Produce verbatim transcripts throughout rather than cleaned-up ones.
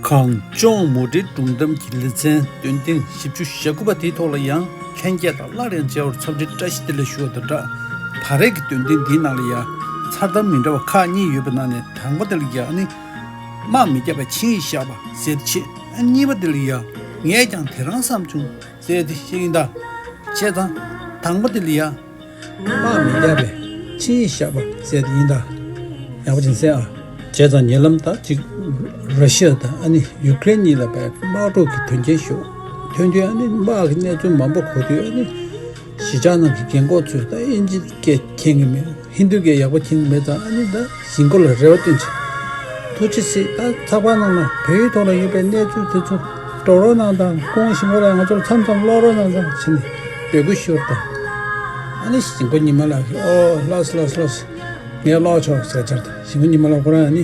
གངས་ལྗོངས་མུ་འབྲེལ་སྒྲུང་གཏམ་གྱི་ལེ་ཚན་སྟོན་ཐེངས་བཞི་བཅུ་ཞེ་དགུ་པ་དེའི་ཐོག་ལ་ཡང་ལྷན་རྒྱས་དང་སླར་ཡང་མཇལ་བར་འཚམས་འདྲི་བཀྲ་ཤིས་བདེ་ལེགས་ཞུ་བ་དང་སྦྲགས། ད་རེས་ཀྱི་སྟོན་ཐེངས་འདིའི་ནང་ལ་ཡང་མཚར་གཏམ་མི་འདྲ་བ་ཁག་གཉིས་ཡོད་པའི་ནང་ནས་དང་པོ་དེ་ལ་ཡང་ནི་དམག་མི་རྒྱག་པའི་ཆིངས་ཡིག་བཞག་པ་ཟེར་བྱས། གཉིས་པ་དེ་ལ་ཡང་ངས་ཀྱང་དེ་རང་བསམ་བྱུང་ཟེར་དེ་བཤད་ཡིན་ད། བྱས་ཙང་དང་པོ་དེ་ལ་ཡང་དམག་མི་རྒྱག་པའི་ཆིངས་ཡིག་བཞག་པ་ཟེར་དེ་ཡིན་ད། ཡག་པོ་ཅིག་གསན་ཨ། བྱས་ཙང་ཉེ་ལམ་ད་ཅིག་ར་ཤི་ཡ་དང་ཨ་ནི་ཡུ་ཀེ་རེན་གཉིས་ལ་བའི་དམག་འཁྲུག་གི་དོན་རྐྱེན་ཤོར། དོན་དུ་ཨ་ནི་དམག་གི་གནས་ཚུལ་མང་པོ་གོ་དུས་ཨ་ནི་གཞིས་ཆགས་ནང་གི་རྒན་འཁོགས་ཚོས་ད་དབྱིན་ཇི་སྐད་མཁྱེན་གྱི་མེད། ཧིན་རྡུ་སྐད་ཡག་པོ་མཁྱེན་གྱི་མེད་ཙང་ཨ་ནི་ད་གཞིས་འགོ་ལ་རེ་བ་བཏོན་ཆེ། ཐུགས་རྗེ་གཟིགས། ད་ཚགས་པར་ནང་ལ་བོད་ཡིག་ཐོག་ལ་ཡོད་པའི་གནས་ཚུལ་དེ་ཚོ་སྒྲོག་རོགས་གནང་དང་། སྐུ་ངོ་གཞིས་འགོ་ལ་ང་ཚོར་མཚམས་མཚམས་ཀློག་རོགས་གནང་དང་བྱས་ནས་འབོད་སྐུལ་ཞུས་པ་དང་། ཨ་ནི་གཞིས་འགོ་ཉི་མ་ལགས་ཀྱིས་ཨོ་ལགས་སོ་ལགས་སོ་ལགས་སོ། ངས་ཀློག་ཆོག་ཟེར་ཆར་དང་། གཞིས་འགོ་ཉི་མ་ལགས་ཁོ་རང་ཨ་ནི་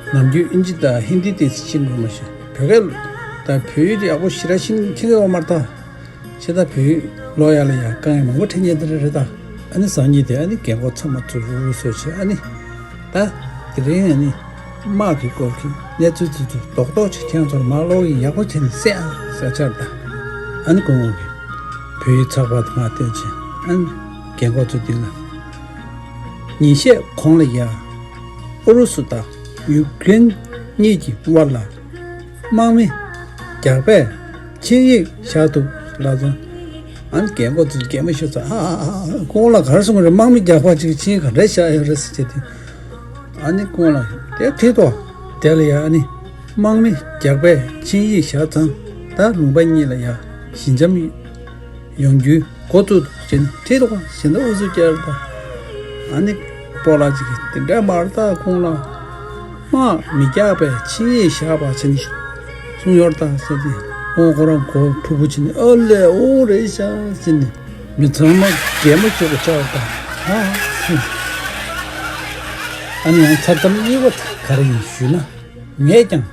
ནམ་རྒྱུན་དབྱིན་ཇི་དང་ཧིན་དི་དེ་ཤེས་མཁན་མ་ཤེས། བོད་སྐད་དང་བོད་ཡིག་དེ་ཡག་པོ་ཞེ་དྲག་ཤེས་མཁན་ཡོད་མ་རེད་ད། ཁྱེད་ད་བོད་ཡིག་ཀློག་ཡ་ལ་ཡང་དཀའ་ངལ་མང་པོ་འཕྲད་མཁན་དེ་རེད་ད། ཨ་ནི་སང་ཉིན་དེ་ཨ་ནི་རྒན་འཁོགས་ཚང་མ་ཚུར་རུག་རུག་བཟོས་བྱས། ཨ་ནི་ད་དེ་རིང་ཨ་ནི་དམག་གི་སྐོར་གྱི་གནས་ཚུལ་དེ་ཚོ་རྡོག་རྡོག་ཅིག་ཁྱེད་ཚོར་མར་ཀློག་གིན་ཡག་པོ་བྱས་ནས་གསན་ཨ་ཟེར་ཆར་ད། ཨ་ནི་སྐུ་ངོ་གིས་བོད་ཡིག་ཚགས་པར་དེ་མར་བཏོན་བྱས། ཨ་ནི་རྒན་འཁོགས་ཚོ་མདུན་ལ། ཉིན་ཤས་གོང་ལ་ཡ་ཨུ་རུ་སུ་དང་ཡུཀ་རེན་གཉིས་ཀྱི་དབར་ལ་དམག་མི་རྒྱག་པའི་ཆིངས་ཡིག་བཞག་འདུག་ལབ་ཙང་། ཨ་ནི་རྒན་འཁོགས་ཚོས་གད་མོ་ཤོར་ཙང་། ཨ་ཨ་ཨ་ཨ། ཁོང་ལ་ག་རེ་གསུངས་རེད། དམག་མི་རྒྱག་པ་ཅིག་ཆིངས་ཡིག་ག་འདྲ་བཞག་ཡོད་རེད་ཟེར་དུས། ཨ་ནི་ཁོང་ལ་དེ་ཁྲིད་དོ། དེ་ལ་ཡ་ཨ་ནི་དམག་མི་རྒྱག་པའི་ཆིངས་ཡིག་བཞག་ཙང་ད་ལུང་པ་གཉིས་ལ་ཡ་ཞི་འཇམ་ཡོང་རྒྱུའི་འགོ་བཙུགས་འདུག་ཟེར་ནས་ཁྲིད་དོ། གཞན་དག་ཨུ་ཚུགས་རྒྱག་རེད་ད། ཨ་ནི་སྤོ་ལགས་ཅིག་གིས་དེ་འདྲ་མ་རེད་ད། ཁོང་ལ་དམག་མི་རྒྱག་པའི་ཆིངས་ཡིག་བཞག་པ་བྱས་ནས་གསུངས་ཡོད་རེད་ད་ཟེར་ཏེ། ཁོང་ཁོ་རང་མགོ་འཁྲུག་པོ་བྱས་ནས་ཨ་ལས་འོ་རེད་ཤག་ཟེར་ནས་མི་ཚང་མ་གད་མོ་ཤོར་བ་ཆགས་རེད་ད། ཧ་ཧ། ཨ་ནི་ཡང་མཚར་གཏམ་གཉིས་པ་དེ་ག་རེ་ཡིན་ཞུས་ན། ངས་ཀྱང་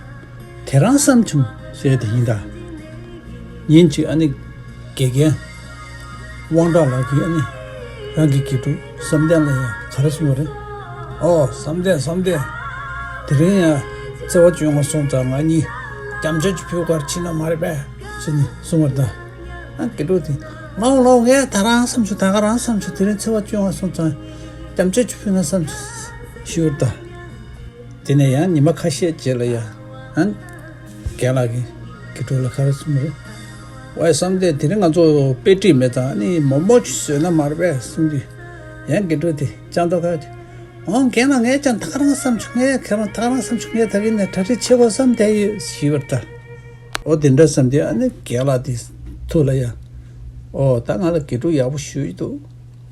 དེ་རང་བསམ་བྱུང་ཟེར་དེ་ཡིན་ད། ཉིན་གཅིག་ཨ་ནི་དགེ་རྒན་དབང་གྲགས་ལགས་ཀྱིས་ཨ་ནི་རང་གི་དགེ་ཕྲུག་བསམ་གཏན་ལ་ཡང་ག་རེ་གསུངས་པ་རེད། ཨོ་བསམ་གཏན་བསམ་གཏན། དེ་རིང་ཡང་ཚེས་པ་བཅོ་ལྔ་སོང་ཙང་ང་གཉིས་རྒྱབ་ཆོས་ཅིག་ཕུལ་གར་ཕྱིན་ན་མ་རེད་པས་ཟེར་ནས་གསུངས་པ་རེད་ད། ཨ་དགེ་ཕྲུག་དེས་ལའོ་ལའོ་ངས་ད་རང་བསམ་བྱུང་། ད་ག་རང་བསམ་བྱུང་། དེ་རིང་ཚེས་པ་བཅོ་ལྔ་སོང་ཙང་རྒྱབ་ཆོས་ཅིག་ཕུལ་ན་བསམ་བྱུང་ཞུས་པ་རེད་ད། དེ་ནས་ཡང་ཉི་མ་ཁ་ཤས་རྗེས་ལ་ཡང་ཨ་རྒན་ལགས་ཀྱིས་དགེ་ཕྲུག་ལ་ག་རེ་གསུངས་རེད། ཝའི་བསམ་གཏན་དེ་རིང་ང་ཚོ་དཔེ་ཁྲིད་མེད་ཙང་ཨ་ནི་མོག་མོག་ཅིག་བཟོས་ན་མ་རེད་པས་གསུངས་དུས། ཡང་དགེ་ཕྲུག་དེ་ཅང་ཏོ་ཁ་ཅིག་ཨོ་རྒན་ལགས་ངས་ཀྱང་ད་ག་རང་བསམ་བྱུང་། ངས་ཁྱེད་རང་ད་ག་རང་བསམ་བྱུང་། ངས་ད་གིན་ནས་གྲ་སྒྲིག་བྱེད་དགོས་བསམ་བསྡད་ཡོད་ཞུས་པ་རེད་ད། ཨོ་དེ་འདྲ་བསམ་དུས་ཨ་ནི་རྒན་ལགས་དེ་ཐུགས་ལ་ཡ། ཨོ་ད་ང་ལ་དགེ་ཕྲུག་ཡག་པོ་ཞེ་པོ་ཅིག་འདུག་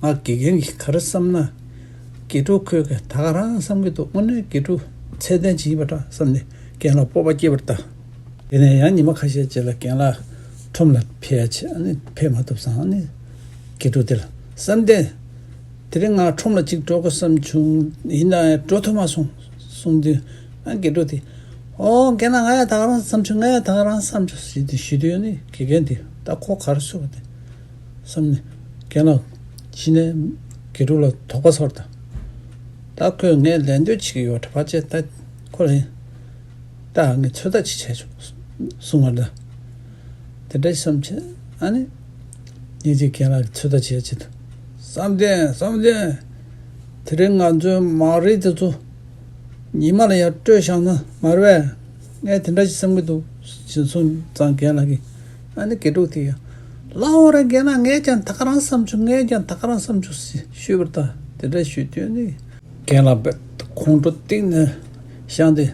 ང་དགེ་རྒན་གྱིས་ག་རེ་བསམ་ན། དགེ་ཕྲུག་ཁོས་ཀྱང་ད་ག་རང་བསམ་གྱི་འདུག་དངོས་གནས་དགེ་ཕྲུག་ཚད་ལྡན་ཅིག་ཡིན་པ་འདྲ་བསམ་ནས་རྒན་ལགས་སྤོབས་པ་སྐྱེས་པ་རེད་ད། དེ་ནས་ཡང་ཉི་མ་ཁ་ཤས་རྗེས་ལ་རྒན་ལགས་ཁྲོམ་ལ་ཕེབས་ཡ་བྱས། ཨ་ནི་ཕེབས་མ་ཐུབ་ཙང་ཨ་ནི་དགེ་ཕྲུག་དེ་ལ་བསམ་གཏན། དེ་རིང་ང་ཁྲོམ་ལ་ཅིག་འགྲོ་དགོས་བསམ་བྱུང་། ཡིན་ནའང་འགྲོ་ཐུབ་མ་སོང་གསུངས་དུས། ཨ་དགེ་ཕྲུག་དེ། ཨོ་རྒན་ལགས་ང་ཡང་ད་ག་རང་བསམ་བྱུང་། ང་ཡང་ད་ག་རང་བསམ་བྱུང་ཟེར་དུས་ཞུ་དུས་ཨ་ནི་དགེ་རྒན་དེ་ད་ཁོ་ག་རེ་ཟེར་བ་དེ་བསམ་ནས་རྒན་ལགས་གཞི་ནས་དགེ་ཕྲུག་ལ་དོགས་པ་ཚོར་ད། ད་ཁོས་ངས་ལད་ཟློས་བྱེད་ཀྱི་ཡོད་རེད་པ་བྱས། ད་ཁོ་ལ་ཡིན། ད་ངས་ཚོད་ལྟ་ཅིག་བྱས་ཆོག་གསུངས་པ་འདྲ། དེ་འདྲ་བསམ་བྱས་ཨ་ནི་ཉིན་གཅིག་རྒན་ལགས་ཀྱིས་ཚོད་ལྟ་བྱས་བྱས་དུས། བསམ་གཏན་བསམ་གཏན། དེ་རིང་ང་ཚོའི་དམག་རིགས་དེ་ཚོ་ཉི་མ་ལ་ཡར་སྤྲོད་བཞག་ན་མ་རེད་པས། ངས་དེ་འདྲ་ཞིག་བསམ་གྱི་འདུག་ཞེས་གསུངས་ཙང་རྒན་ལགས་ཀྱིས་ཨ་ནི་དགེ་ཕྲུག་དེ་ཡང་། ལའོ་རེད་རྒན་ལགས། ངས་ཀྱང་ད་ག་རང་བསམ་བྱུང་། ངས་ཀྱང་ད་ག་རང་བསམ་བྱུང་ཞེས་ཞུས་པ་རེད་ད། དེ་འདྲ་ཞུས་དུས་ཨ་ནི། རྒན་ལགས་པས་ཁོང་ཁྲོ་གཏིང་ནས་བཤངས་ཏེ།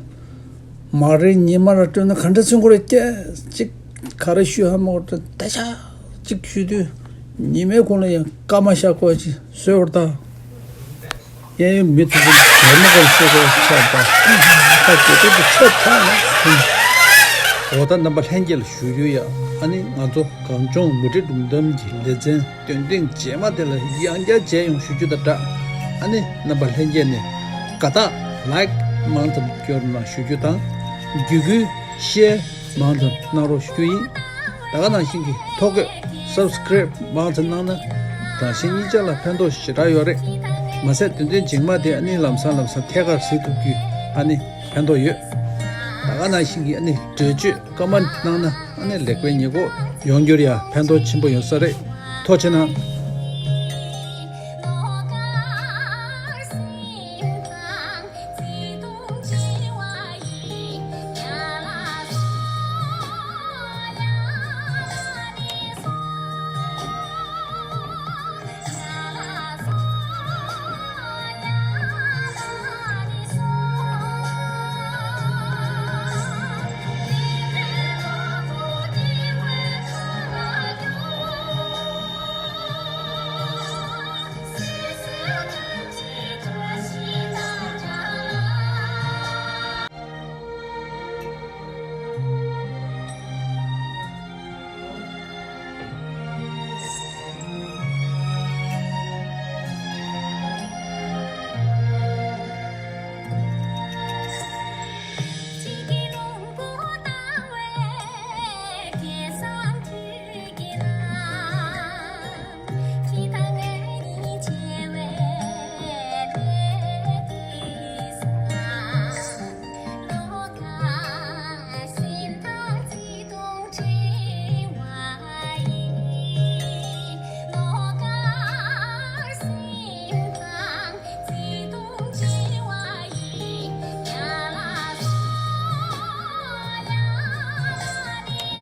མ་རེད། ཉི་མ་ར་སྤྲོད་ན་ག་འདྲ་ཚུན་ཁོ་རེ་སྐད་ཅིག་ག་རེ་ཞུ་ཧ་མ་གོ་ད་ཤ་ཅིག་ཞུ་དུས་ཉི་མའི་གུང་ལ་ཡང་སྐར་མ་ཤ་སྐོར་ཅིག་བཟོས་པ་རེད་ད། གཡས་གཡོན་མི་ཐུབ་ཀྱི་ལས་མ་གོ་ཤོད་གོ་ཆགས་པ། ད་དགེ་ཕྲུག་གི་ཆེ་ཐག་ལ་ཐུང་། འོ་ད་རྣམ་པ་ལྷན་རྒྱས་ལ་ཞུ་རྒྱུ་ཡ། ཨ་ནི་ང་ཚོ་གངས་ལྗོངས་མུ་འབྲེལ་སྒྲུང་གཏམ་གྱི་ལེ་ཚན། སྟོན་ཐེངས་རྗེས་མ་དེ་ལ་ཡང་བསྐྱར་མཇལ་ཡོང་ཞུ་རྒྱུ་དང་སྦྲགས། ཨ་ནི་རྣམ་པ་ལྷན་རྒྱས་ནས་དགའ་རྟགས་ལའིཀ་མང་ཙམ་སྐྱོར་གནང་ཞུ་རྒྱུ་དང་། བརྒྱུད་སྐུལ་ཤེར་མང་ཙམ་གནང་རོགས་ཞུ་རྒྱུ་ཡིན། ད་ག་ནང་བཞིན་གྱི་ཐོ་འགོད་སབ་སི་ཀེ་རེབ་མང་ཙམ་གནང་ན་རང་གཞན་གཉིས་ཆ་ལ་ཕན་ཐོགས་ཞེ་དྲག་ཡོད་རེད། མ་ཟད་སྟོན་ཐེངས་རྗེས་མ་དེ་ཨ་ནི་ལམ་སང་ལམ་སང་ཐད་ཀར་གཟིགས་ཐུབ་རྒྱུ་ཨ་ནི་ཕན་ཐོགས་ཡོད། ང་ནང་བཞིན་གྱི་ཨ་ནི་འགྲེལ་བརྗོད་ཀོ་མེན་ཊི་གནང་ན་ཨ་ནི་ལེགས་པའི་ཉེས་འགོག་ཡོང་རྒྱུར་ཡང་ཕན་ཐོགས་ཆེན་པོ་ཡོང་ས་རེད། ཐུགས་རྗེ་གནང་།